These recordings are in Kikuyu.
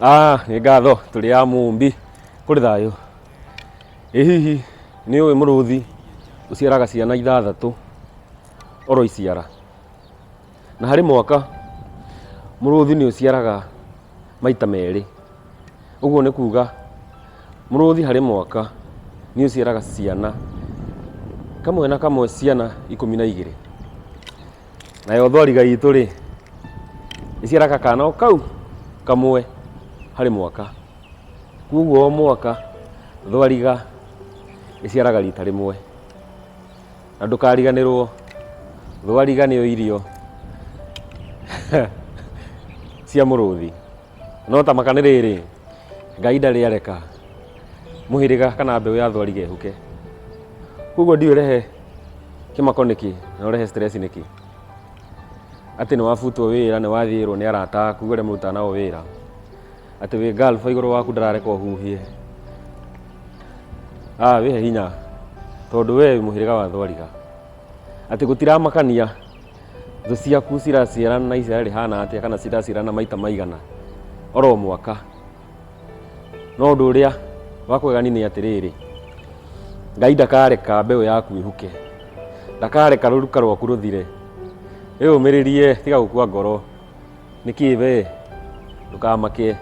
Ah, nĩ ngatho tũrĩ a Mũmbi kũrĩ thayũ. Ĩ hihi nĩ ũĩ mũrũthi ũciaraga ciana ithathatũ oro iciara? Na harĩ mwaka mũrũthi nĩ ũciaraga maita merĩ. Ũguo nĩ kuga mũrũthi harĩ mwaka nĩ ũciaraga ciana kamwe na kamwe ciana 12. Nayo thwariga itũ rĩ, ĩciaraga kana o kau kamwe harĩ mwaka. Koguo o mwaka thwariga ĩciaraga rita rĩmwe. Na ndũkariganĩrwo thwariga nĩyo irio cia mũrũthi. No ta maka nĩ rĩrĩ, Ngai ndarĩ areka mũhĩrĩga kana mbeũ ya thwariga ĩhuke. Koguo ndiũĩ ũrehe kĩmako nĩkĩ na ũrehe stress nĩkĩ. Atĩ nĩ wabutwo wĩra, nĩ wathiĩrwo nĩ arata aku arĩa mũrutaga nao wĩra. Atĩ wĩ girlfriend igũrũ waku ndarareka ũhuhie. Ah, wĩhe hinya tondũ we wĩ mũhĩrĩga wa thwariga. Atĩ gũtiramakania thũ ciaku ciraciarana na icera rĩhana atĩa kana ciraciarana maita maigana oro mwaka. No ũndũ ũrĩa wa kũgegania nĩ atĩrĩrĩ, Ngai ndakareka mbeũ yaku ĩhuke, ndakareka rũruka rwaku rũthire. Wĩyũmĩrĩrie, tiga gũkua ngoro. Nĩkĩ we? Ndũkamake,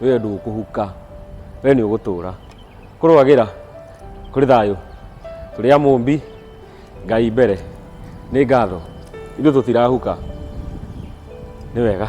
we ndũkũhuka, we nĩ ũgũtũra. Kũrũagĩra kũrĩ thayũ, tũrĩ a Mũmbi, Ngai mbere. Nĩ ngatho, ithuĩ tũtirahuka. Nĩ wega.